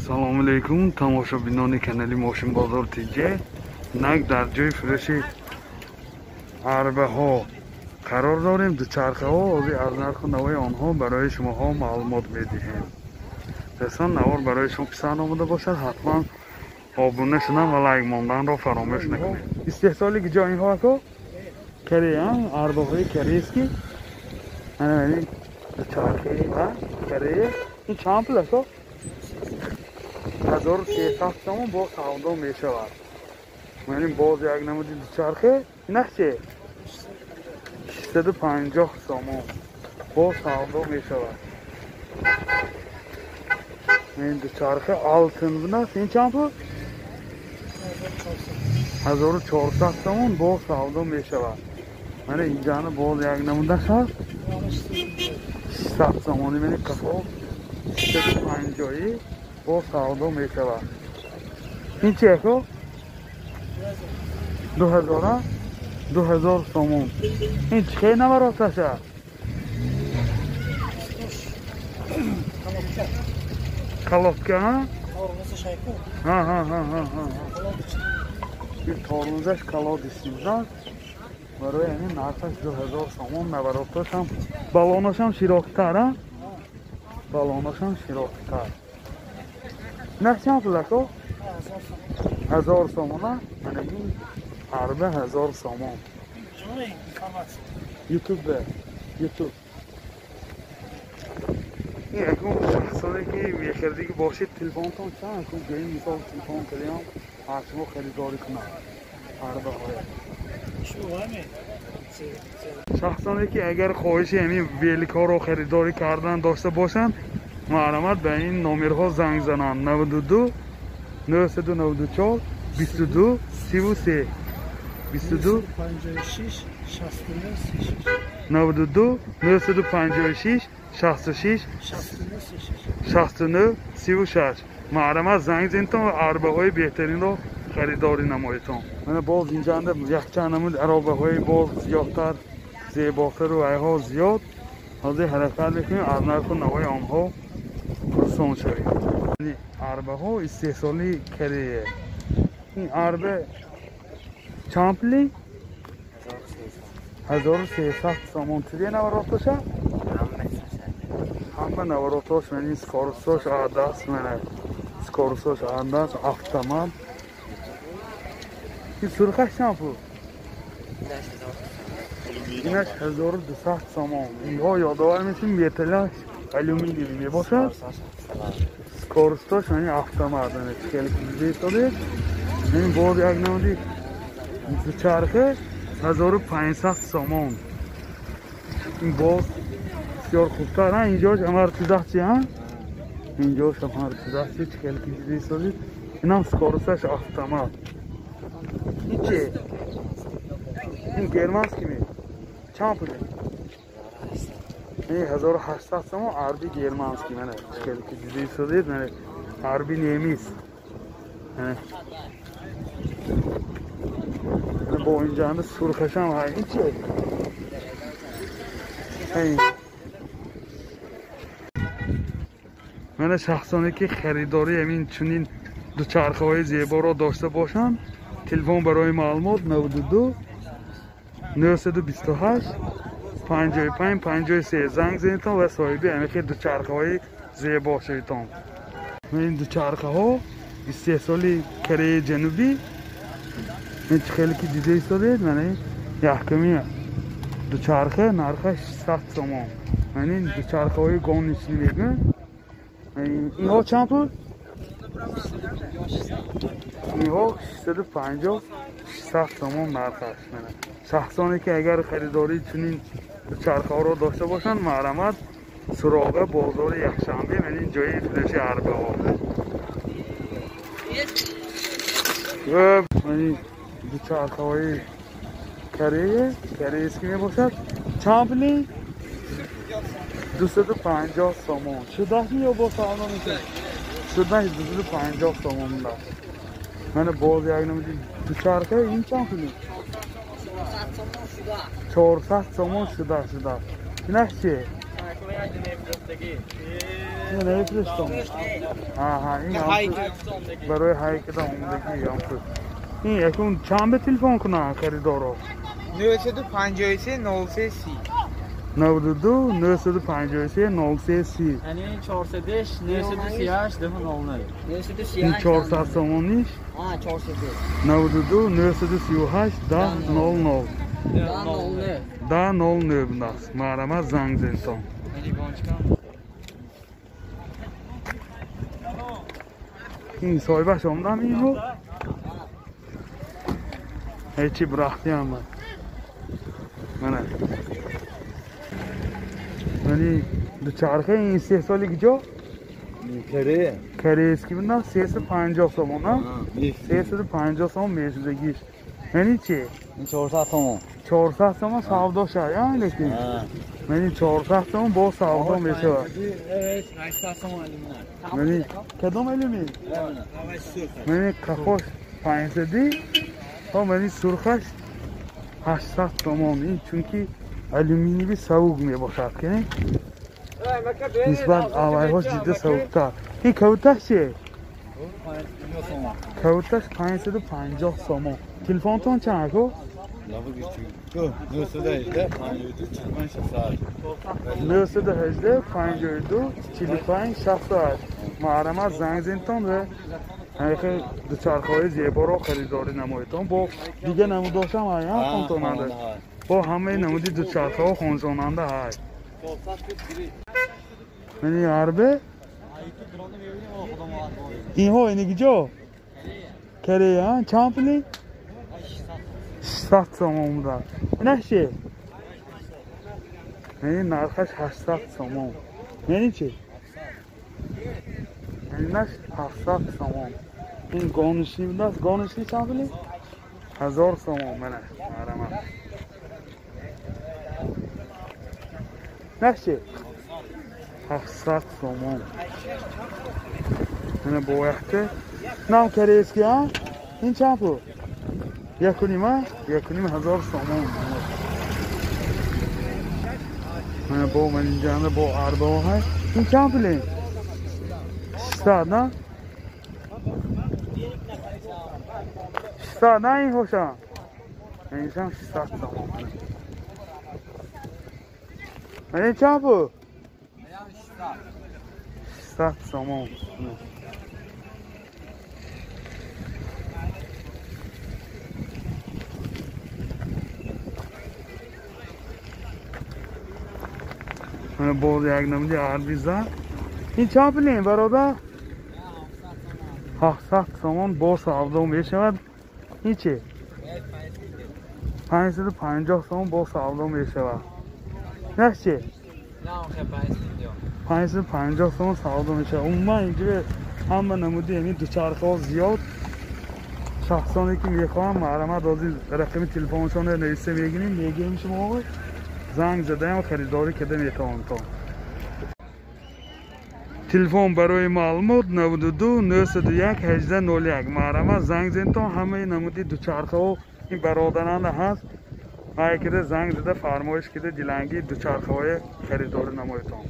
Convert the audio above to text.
Салом алейкум, тамошобинони канали Мошин Бозор ТЖ. Нак дар ҷои фурӯши арбаҳо қарор дорем, дучархаҳо. Ҳозир аз нарху навои онҳо барои шумоҳо маълумот медиҳем. Дӯстон, навор барои шумо писанд омада бошад, ҳатман обуна шудан ва лайк монданро фаромӯш накунед. Истеҳсоли куҷо инҳо ако? Корея, арбаҳои корейский. Ана ин дучархаи Корея. Ин чанд пул аст? 1300 сомон бо савдо мешавад. Яъне боз як намуди дучархе, инаш че? 650 сомон бо савдо мешавад. Ин дучархе алтын бунаст. Ин чанд пул? 1400 сомон бо савдо мешавад. Мана инҷани боз як намудаш ҳаст. 600 сомони, мани қафо 650 бо савдо мешавад. Ин чи ако? 2000, 2000 сомон. Ин чӣ хел навароташа? Колодка, ҳа? Ҳа, ҳа, ҳа, ҳа, ҳа. Ин тормозаш колодистӣ будаст. Барои ҳамин нархаш 2000 сомон. Навороташам, балонашам широктар, ҳа? Балонашам широктар. Нарх чанд пул ако? 1000 сомон. Мана ин арба 1000 сомон. Ютуб, ютуб. Ин акун шахсоне ки мехаридагӣ бошед, телефонтон чанд акун гӯем, мисол телефон кардем, аз шумо харидорӣ кунад арбаҳоя. Шахсоне ки агар хоҳиши ҳамин великҳоро харидорӣ кардан дошта бошанд, марҳамат ба ин номерҳо занг зананд: 92 994 22 33 22 92 956 66 69 36. Марҳамат занг занедтон ва арбаҳои беҳтаринро харидорӣ намоедтон. Мана боз инҷанда якчанд намуд аробаҳои боз зиёдтар, зеботару айҳо зиёд. Ҳозир ҳаракат мекунем аз нарху навои онҳо пурсон шавем. Арбаҳо истеҳсоли Корея. Ин арба чанд пули? 1300 сомон. Чиде навороташа? Ҳама наворотош, мани скоростош адаст, мана скоростош адаст, автомат. Ин сурхаш чанд пул? Инаш 1200 сомон. Инҳо ёдовар мешем, металлаш алюминиевӣ мебошад. Скоростош яъне автомат, яъне хеле дида. Ин боз як намуди дучархе 1500 сомон. Ин боз бисёр хубтар. Инҷош амортизатсия, ҳа? Инҷош амортизатсия, хеле дида. Инам скоросташ автомат. Ин чи? Ин германский ми? Чанд пул? 1800 сомон арби германский. Мана хеле ки дида истодед, мана арби немис. Бо инҷанда сурхашам ҳай. Ин чи? Мана шахсоне ки харидорӣ ҳамин чунин дучархаҳои зеборо дошта бошанд, телефон барои маълумот 92 928 55 53 занг занедтон ва соҳиби ҳамин дучархаҳои зебо шаведтон. Ин дучархаҳо истеҳсоли Кореяи Ҷанубӣ. Ин чӣ хеле ки дида истодед, мана якуми дучарха нархаш 600 сомон. Мана ин дучархаҳои гоночный мегӯянд. Инҳо чанд пул? Инҳо 650 600 сомон нархаш. Мана шахсоне ки агар харидории чунин дучархаҳоро дошта бошанд, марҳамат суроға бозори Якшанбе, мана ин ҷои фурӯши арбаҳо. Мана дучархаҳои Корея, корейский мебошад. Чанд пули? 250 сомон. Шудаш ё бо савдо мешавад? Шудаш 250 сомон будаст. Мана боз як намуди дучарха, ин чанд пули? 400 сомон шуда шуда. Инаш чи? Намефиристам. Аҳа, ин барои ҳайкида омадагӣ ҳамту. Ин якун чанд ба телефон кунам харидоро? 953 03 30. 92 953 03 30. Яъне 405 938 00. Ин 400 сомониш? А, 405. 92 938 10 00. 10 00 будааст. Марҳамат, занг зентон. Ин соҳибаш омадам инҳо? Ҳечи бирахтиам ман. Мана. Мани дучарха ин истеҳсоли куҷо? Корея. Корейский буда, 350 сомон, а? 350 сомон мешудагиш. Яъни чи? 400 сомон. 400 сомон савдо шад, я лекин. Мани 400 сомон бо савдо мешавад. 800 сомон алюминий. Мани кадом алюминий? Мани қафош 500 ва мани сурхаш 800 сомон. Ин чунки алюминиеви савук мебошад, ки нисбат авайҳош ҷидда савуктар. Ин кавуташ чи? Кавуташ 550 сомон. Телефонтон чанд ако? 918 52 918 52 45 68. Марҳамат, занг зентон ва ҳақиқи дучархаҳои зеборо харидорӣ намоедтон. Бо дига намудошам ҳай, хонтонанда. Бо ҳамаи намуди дучархаҳо хоншонанда ҳай. Мани арбе? Инҳо иниги ҷо? Корея, чанд пули? 600 сомон буда. Инаш чи? Яъне нархаш 800 сомон. Яъне чи? Инаш 700 сомон. Ин гонишни будааст. Гонишни чанд пули? 1000 сомон. Мана, марҳамат. Инаш чи? 700 сомон. Мана бо якта. Нам корейский, а? Ин чанд пул? 1,5, а? 1,5 ҳазор сомон. Мана бо ман инҷанда бо арбаҳо ҳаст. Ин чанд пули? 600, на? 600, на ин ҳоша? Иншам 600 сомон. Мана ин чанд пул? 600 сомон. Мана боз як намуди арбиза. Ин чанд пулем, бародар? 700 сомон бо савдо мешавад. Ин чи? 550 сомон бо савдо мешавад. Инаш чи? 550 сомон савдо мешавад. Умуман инҷо ҳама намуди ҳамин дучархаҳо зиёд. Шахсоне ки мехоҳанд, марҳамат, ҳозир рақами телефоншонро нависта мегирем, мегирем шумо оғои. Занг задаем, харидорӣ карда метавонтон. Телефон барои маълумот 92 901 18 01. Марҳамат, занг зентон. Ҳамаи намуди дучархаҳо ин бародаранда ҳаст. Ҳай кида занг зада, фармоиш кида, диланги дучархаҳои харидорӣ намоедтон.